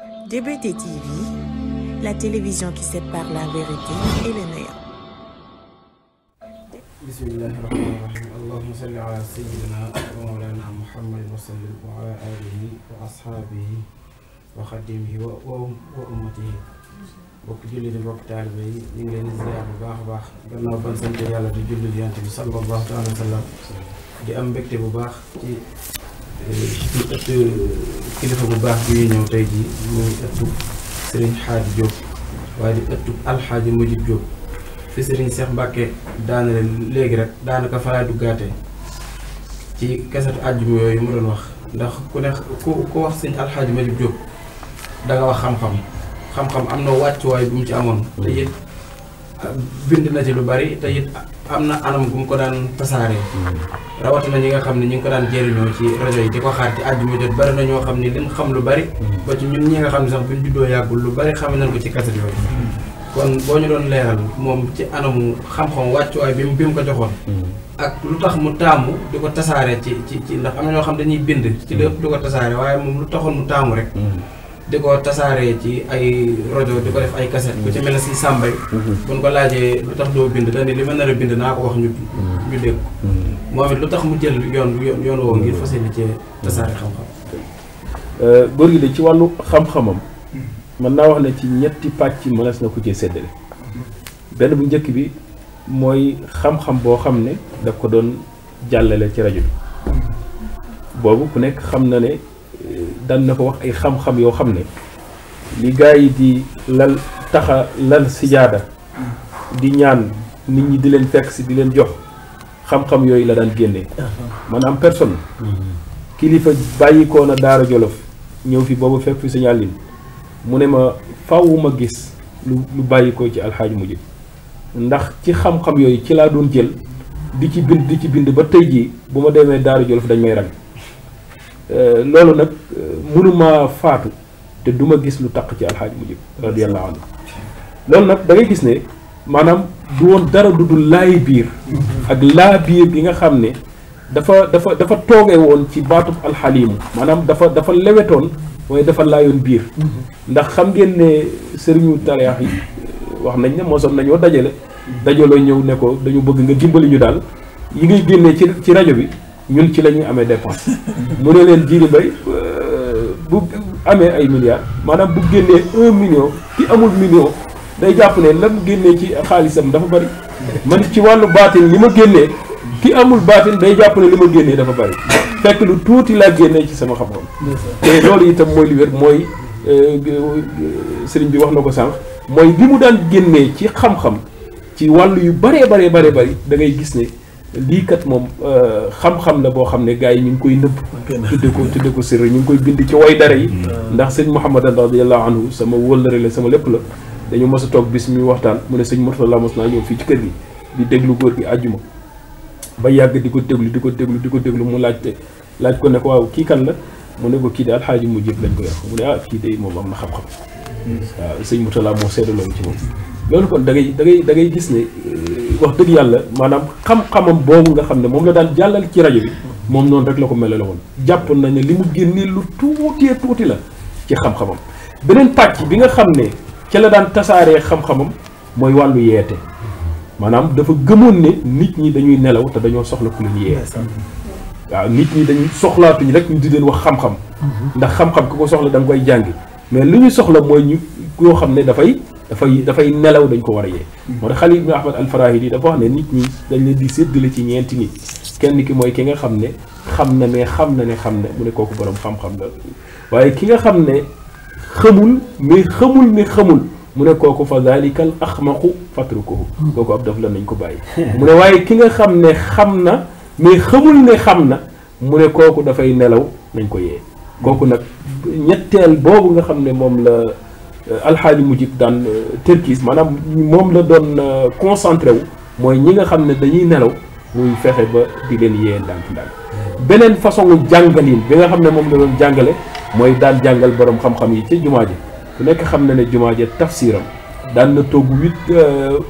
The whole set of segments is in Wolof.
DBT TV, la télévision qui sépare la vérité et le néant. Bismillahirrahmanirrahim. Allahumma salli ala sayyidina wa mawlana Muhammadin wa sallim wa ala alihi wa ashabihi wa khadimihi wa ummatihi. Bokk julli di bokk taalibe yi ñu ngi leen di ziar bu baax a baax gannaaw ban sant yàlla di julli di yonent bi sallallahu taala wa sallam di am mbégte bu baax ci ëtt kilifa bu baax bi ñëw tey jii muy ëttu Serigne Hady Diop waaye di ëttu Alxaaji Mujib Diop fi Serigne Cheikh Mbacke daanale léegi rek daanaka fa laay duggaatee ci kasetu àjjuma yooyu mu doon wax ndax ku wax Serigne Alxaaji Mujib Diop da nga wax xam-xam am na wàccuwaay bu mu ci amoon te it bind na ci lu bari te it am na anam bu mu ko daan tasaaree rawatina ñi nga xam ne ñi ngi ko daan jëriñoo ci rajo yi di ko xaar ci àjjuma jot bari na ñoo xam ne liñ xam lu bari ba ci ñun ñi nga xam ne sax buñ juddoo yàggul lu bari xam nañ ko ci kaset yooyu kon boo ñu doon leeral moom ci anamu xam-xam wàccuwaay bi mu ko joxoon ak lu tax mu taamu di ko tasaaree ci ndax am na ñoo xam dañuy bind ci lépp di ko tasaare waaye moom lu taxoon mu taamu rek di ko tasaaree ci ay rajo di ko def ay kaset bu ci mel ne si Sambay buñ ko laajee lu tax doo bind dañ ne li ma nar a bind naa ko wax ñu dégg moom it lu tax mu jël yoon woo ngir fas yéene ci tasaare xam-xam. góor gi de ci wàllu xam-xamam mën naa wax ne ci ñetti pàcc mënees na ko cee séddale benn bu njëkk bi mooy xam-xam boo xam ne daf ko doon jàllale ci rajo bi boobu ku nekk xam na ne daan na ko wax ay xam-xam yoo xam ne li gars yi di lal sijaada di ñaan nit ñi di leen fekk si di leen jox xam-xam yooyu la daan génnee maanaam personne kilifa bàyyikoo na Daara Jolof ñëw fi boobu fekk fi Sëñ Aline mu ne ma faaw ma gis lu bàyyikoo ci Alxaaji Mujib ndax ci xam-xam yooyu ci laa doon jël di ci bind ba tey jii bu ma demee Daara Jolof dañ may rag loolu nag mënuma faatu te duma gis lu taq ci Alxaaji Mujib radiyallahu anhu loolu nag da ngay gis ne maanaam du woon dara du dul laay biir ak laa biir gi nga xam ne dafa toogee woon ci baatub alxaliimu maanaam dafa lewetoon waaye dafa laayoon biir ndax xam ngeen ne sëriñu tariix yi wax nañ ne mosoon nañoo dajaloo ñëw ne ko dañu bëgg nga dimbali ñu daal yi ngay génnee ci rajo bi ñun ci la ñuy amee dépense mu ne leen Djily Mbaye bu amee ay milliards maanaam bu génnee 1 million ki amul million day jàpp ne lan génnee ci xaalisam dafa bari man ci wàllu baatin li ma génnee ki amul baatin day jàpp ne li ma génnee dafa bari fekk lu tuuti laa génnee ci sama xam-xam te loolu itam mooy li wér mooy sëriñ bi wax na ko sànq mooy li mu daan génnee ci xam-xam ci wàllu yu bari da ngay gis ne lii kat moom xam-xam la boo xam ne gars yi ñu ngi koy nëbb tudde ko sirri ñu ngi koy bind ci way dara yi ndax sëñ Mouhamadan radiyallahu anhu sama wëllëre la sama lépp la dañu mos a toog bis mi waxtaan mu ne sëñ Murtala mos naa ñëw fii ci kër gi di déglu góor gi àjjuma ba yàgg di ko déglu mu laaj ko ne ko waaw kii kan la mu ne ko kii de Alxaaji Mujib lañ koy wax mu ne kii de moom am na xam-xam waaw sëñ Murtala moo seedaloon ci moom loolu kon da ngay gis ne wax dëgg yàlla maanaam xam-xamam boobu nga xam ne moom la daan jàllal ci rajo bi moom noonu rek la ko mel la woon jàpp nañ ne li mu génnee lu tuuti la ci xam-xamam beneen pàcc bi nga xam ne ca la daan tasaaree xam-xamam mooy wàllu yeete maanaam dafa gëmoon ne nit ñi dañuy nelaw te dañoo soxla ku leen yee waaw nit ñi dañuy soxlaatuñ rek ñu di leen wax xam-xam ndax xam-xam ku ko soxla da nga koy jàngi mais li ñu soxla mooy ñu koo xam ne dafay nelaw dañ ko war a yee moo tax Xalil ibn Ahmad al-Farahidi dafa wax ne nit ñi dañ leen di séddale ci ñeenti nit kenn ki mooy ki nga xam ne xam na mu ne kooku borom xam-xam la waaye ki nga xam ne xamul ne xamul mu ne kooku fa zalikal axmaqu fatrukuhu kooku ab daf la nañ ko bàyyi mu ne waaye ki nga xam ne xam na mais xamul ne xam na mu ne kooku dafay nelaw nañ ko yee kooku nag ñetteel boobu nga xam ne moom la Alxaaji Mujib daan tërkiis maanaam moom la doon concentré wu mooy ñi nga xam ne dañuy nelaw muy fexe ba di leen yee ndànk beneen façon jàngalin bi nga xam ne moom la doon jàngale mooy daan jàngal borom xam-xam yi ci jumaa ji ku nekk xam na ne jumaa ji tafsiram daan na togg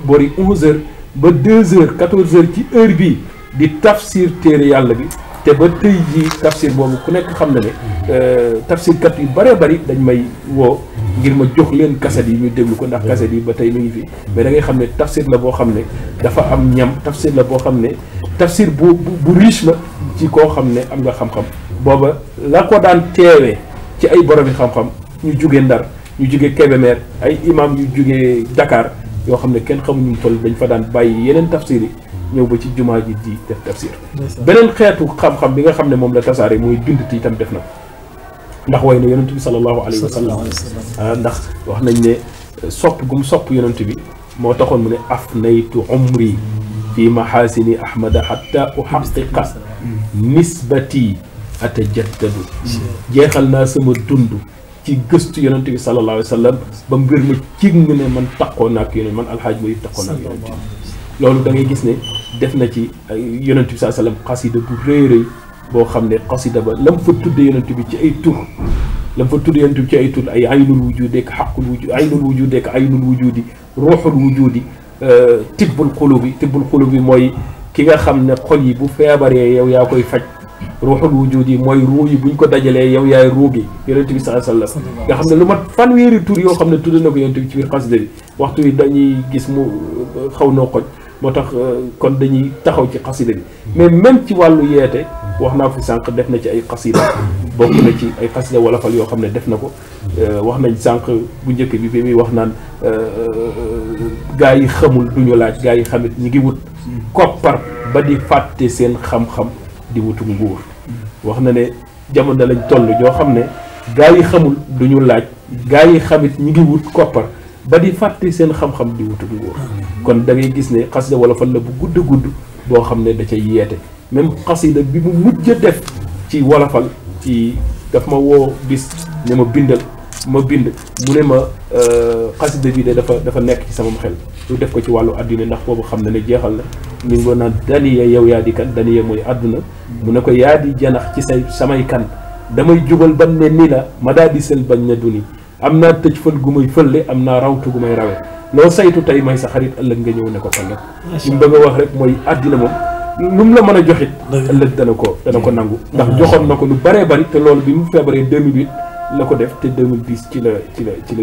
11h ba 2h 14h ci heure bii di tafsir téere yàlla bi te ba tey ji tafsir boobu ku nekk xam na ne tafsirkat yu bëree bëri dañ may woo ngir ma jox leen kaset yi ñu déglu ko ndax kaset yi ba tey mi ngi fi mais da ngay xam ne tafsir la boo xam ne dafa am ñam tafsir la boo xam ne tafsir bu riche la ci koo xam ne am nga xam-xam booba la ko daan teewee ci ay boromi xam-xam ñu jugee Ndar ñu jugee Kébémer ay imam yu jugee Dakar yoo xam ne kenn xamuñu mu toll dañ fa daan bàyyi yeneen tafsir yi ñëw ba ci jumaa ji di def tafsir beneen xeetu xam-xam bi nga xam ne moom la tasaare muy bindti itam def na ndax way na yonent bi sallallahu alayhi wa sallam ndax wax nañ ne sopp gum sopp yonent bi moo taxoon mu ne afnaytu umri fi mahasini ahmada hatta uhaqiqa nisbati atajaddadu jeexal naa sama dund ci gëstu yonent bi sallallahu alayhi wa sallam ba mbir ma cig ne man taqoo naak yonent man alxaaj ma yit taqoo naak yonent loolu da ngay gis ne def na ci yonent bi sallallahu alayhi wa sallam xasida bu rëy rëy boo xam ne xasida ba lam fa tudde yonent bi ci ay tur lam fa tudde yonent bi ci ay tur ay aynul wujudeek xaqul wujud aynul wujudeek aynul wujudi ruuxul wujudi tibbul xulubi mooy ki nga xam ne xol yi bu feebaree yow yaa koy faj ruuxul wujudi mooy ruu yi buñ ko dajalee yow yaay ruugi yonent bi sallallahu alayhi wasallam nga xam ne lu mat fanweeri tur yoo xam ne tudde na ko yonent bi ci biir xasida bi waxtu yi dañuy gis mu xaw noo xoj moo tax kon dañuy taxaw ci xasida bi mais même ci wàllu yeete wax naa fi sànq def na ci ay xasida bokk na ci ay xasida wolofal yoo xam ne def na ko wax nañ sànq bu njëkk bi muy wax naan gaa yi xamul duñu laaj gaa yi xamit ñi ngi wut koppar ba di fàtte seen xam-xam di wutu nguur wax na ne jamono lañ toll joo xam ne gaa yi xamul duñu laaj gaa yi xamit ñi ngi wut koppar ba di fàtte seen xam-xam di wutu nguur kon da ngay gis ne xasida wolofal la bu gudd boo xam ne da cay yeete même xasida bi mu mujj a def ci wolofal ci daf ma woo bis ne ma bindal ma bind mu ne ma xasida bi de dafa nekk ci sama xel lu def ko ci wàllu àddina ndax boobu xam na ne jeexal na ñu ngi naan daniya yow yaa di kan daniya mooy àdduna mu ne ko yaa di janax ci samay kan damay jubal ban ne ni la ma daa di sel bañ na duni am naa tëj fël gu may fëlle am naa rawtu gu may rawe loo saytu tey may sa xarit ëllëg nga ñëw ne ko ëllëg li mu bëgg a wax rek mooy àddina moom lu mu la mën a joxit ëllëg dana ko nangu ndax joxoon na ko lu bëree bëri te loolu bi mu feebaree 2008 la ko def te 2010 ci la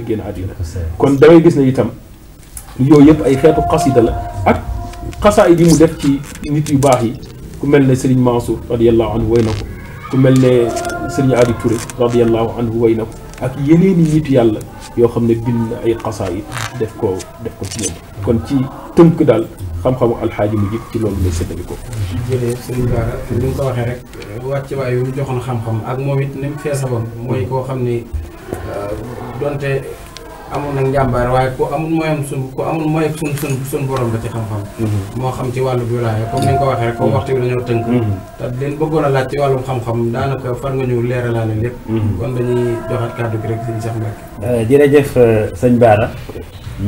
génn àddina kon da ngay gis ne itam yooyu yëpp ay xeetu xasida la ak xasaayid yi mu def ci nit yu baax yi ku mel ne Serigne Mansour radiyallahu anhu way na ko ku mel ne Serigne Adi Touré radiyallahu anhu way na ko ak yeneen i nit yàlla yoo xam ne bind ay xasaayid def ko ci ñoom kon ci tënk daal xam-xamu alxaaji mu jib ci loolu lay séddale ko. jërëjëf sëñ Bara ni nga ko waxee rek wàcc waay yu mu joxoon xam-xam ak moom it ni mu feesawoon mooy koo xam ni donte amul nag njàmbaar waaye ku amul mooy sun borom la ci xam-xam. moo xam ci wàllu wilaaya comme ni nga ko waxee rek comme waxtu bi dañoo tënk. te leen bëggoon a laaj ci wàllum xam-xam daanaka far nga ñëw leeralaale lépp. kon dañuy joxaat kàddu gi rek sëñ Cheikh Mbacke. jërëjëf sëñ Bara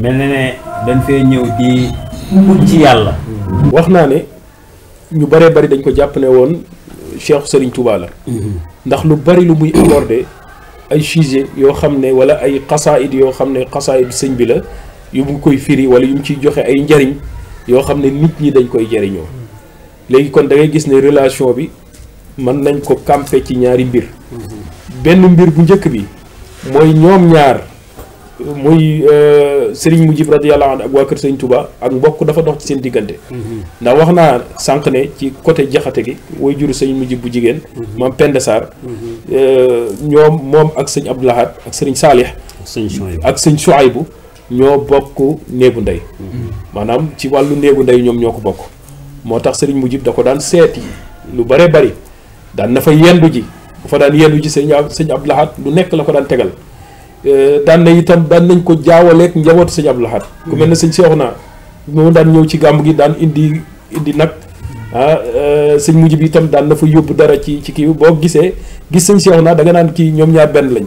mel na ne dañ fee ñëw di ut ci yàlla. wax naa ne ñu bëree bëri dañ ko jàpp ne woon Cheikh Serigne Touba la. ndax lu bari lu muy abordé ay sujet yoo xam ne wala ay xasaayid yoo xam ne xasaayid sëñ bi la yu mu koy firi wala yu mu ciy joxe ay njariñ yoo xam ne nit ñi dañ koy jariñoo léegi kon da ngay gis ne relation bi mën nañ ko campé ci ñaari mbir. benn mbir bu njëkk bi mooy ñoom ñaar muy Serigne Mujib radiyallahu anhu ak waa kër Serigne Touba ak mbokk dafa dox ci seen diggante. ndax wax naa sànq ne ci côté jaxate gi way juru Serigne Mujib bu jigéen. maam Penda Sarr. ñoom moom ak sëñ Abdou Lahad ak Serigne Saalih. ak sëñ Chouaïbou ñoo bokk néegu ndey. maanaam ci wàllu néegu ndey ñoom ñoo ko bokk. moo tax Serigne Mujib da ko daan seeti lu bare bari daan na fa yendu ji bu fa daan yendu ji sëñ Abdou Lahad lu nekk la ko daan tegal. daan na itam daan nañ ko jaawaleeg njabootu sëñ Abdou Lahad ku mel ne sëñ Cheikhouna moom daan ñëw ci gàmb gi daan indi nag sëñ Mujib bi itam daan na fa yóbbu dara ci kii boo gis sëñ Cheikhouna da nga naan kii ñoom ñaar benn lañ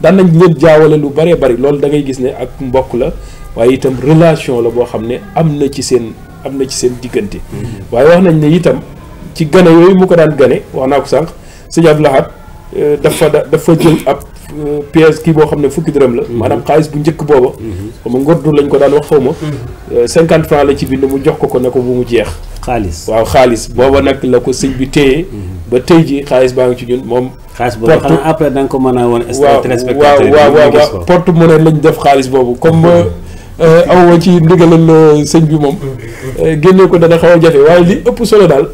daan nañ leen jaawale lu bëree bëri loolu da ngay gis ne ak mbokk la waaye itam relation la boo xam ne am na ci seen diggante waaye wax nañ ne itam ci gane yooyu mu ko daan gane wax naa ko sànq sëñ Abdou Lahad dafa jël ab pièce kii boo xam ne fukki dërëm la maanaam xaalis bu njëkk booba xawma ngordu lañ ko daan wax xawma 50 francs la ci bind mu jox ko ne ko bu mu jeex xaalis booba nag la ko sëñ bi téye ba tey ji xaalis baa ngi ci ñun moom. xaalis boobu xanaa après da nga ko mën a woon. waaw porte monnaie lañ def xaalis boobu comme awoo ci ndigalal sëñ bi moom génne ko dana xaw a jafe waaye li ëpp solo daal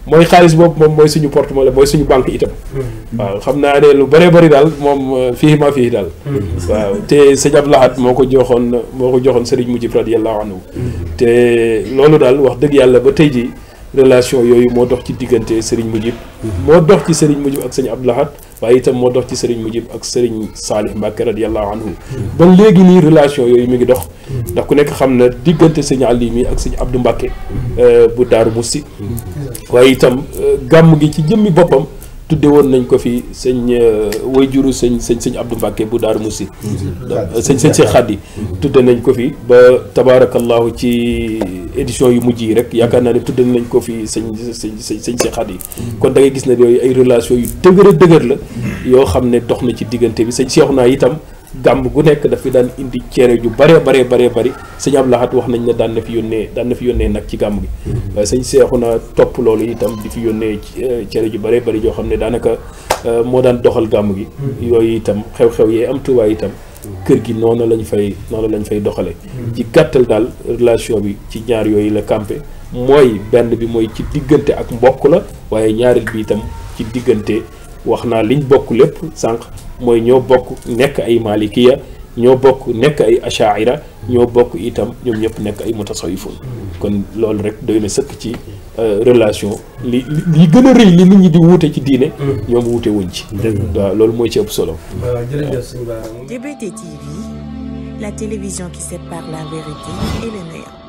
mooy xaalis boobu moom mooy suñu porte monnaie mooy suñu banque itam. waaw xam naa ne lu bëree bëri daal moom fii maa fii daal. waaw te sëñ Abdou Lahad moo ko joxoon Serigne Mujib radiyallahu anhu te loolu daal wax dëgg yàlla ba tey jii relation yooyu moo dox ci diggante Serigne Mujib. moo dox ci Serigne Mujib ak sëñ Abdou Lahad waaye itam moo dox ci Serigne Mujib ak Serigne Salih Mbacke radiyallahu anhu ba léegi nii relation yooyu mi ngi dox. ndax ku nekk xam na diggante sëñ Ali mi ak sëñ Abdou Mbacke bu Daaru Musti waaye itam gàmm gi ci jëmmi boppam tudde woon nañ ko fi sëñ wayjuru sëñ Abdou Mbacke bu Daaru Musti sëñ Cheikh Khady tudde nañ ko fi ba tabaarakallahu ci édition yu mujj yi rek yaakaar naa ne tudde nañ ko fi sëñ Cheikh Khady kon da ngay gis ne yooyu ay relation yu dëgër la yoo xam ne dox na ci diggante bi sëñ Cheikhouna itam gàmb gu nekk daf fi daan indi cere ju bare bari sëñ Abdou Lahad wax nañ ne daan na fi yónnee nag ci gàmb gi waaye sëñ Cheikhouna topp loolu itam di fi yónnee cere ju bare bari yoo xam ne daanaka moo daan doxal gàmb gi yooyu itam xew-xew yee am Tuubaa itam kër gi noonu lañ fay doxale ci gàttal daal relation bi ci ñaar yooyu la campé mooy benn bi mooy ci diggante ak mbokk la waaye ñaareel bi itam ci diggante wax naa liñ bokk lépp sànq mooy ñoo bokk nekk ay malikiya ñoo bokk nekk ay ashaira ñoo bokk itam ñoom ñëpp nekk ay mutasawifun kon loolu rek doy na sëkk ci relation li gën a rëy li nit ñi di wuute ci diine ñoom wuute wuñ ci waaw loolu mooy ci ëpp solo. DBT TV, la télévision qui sépare la vérité et le néant.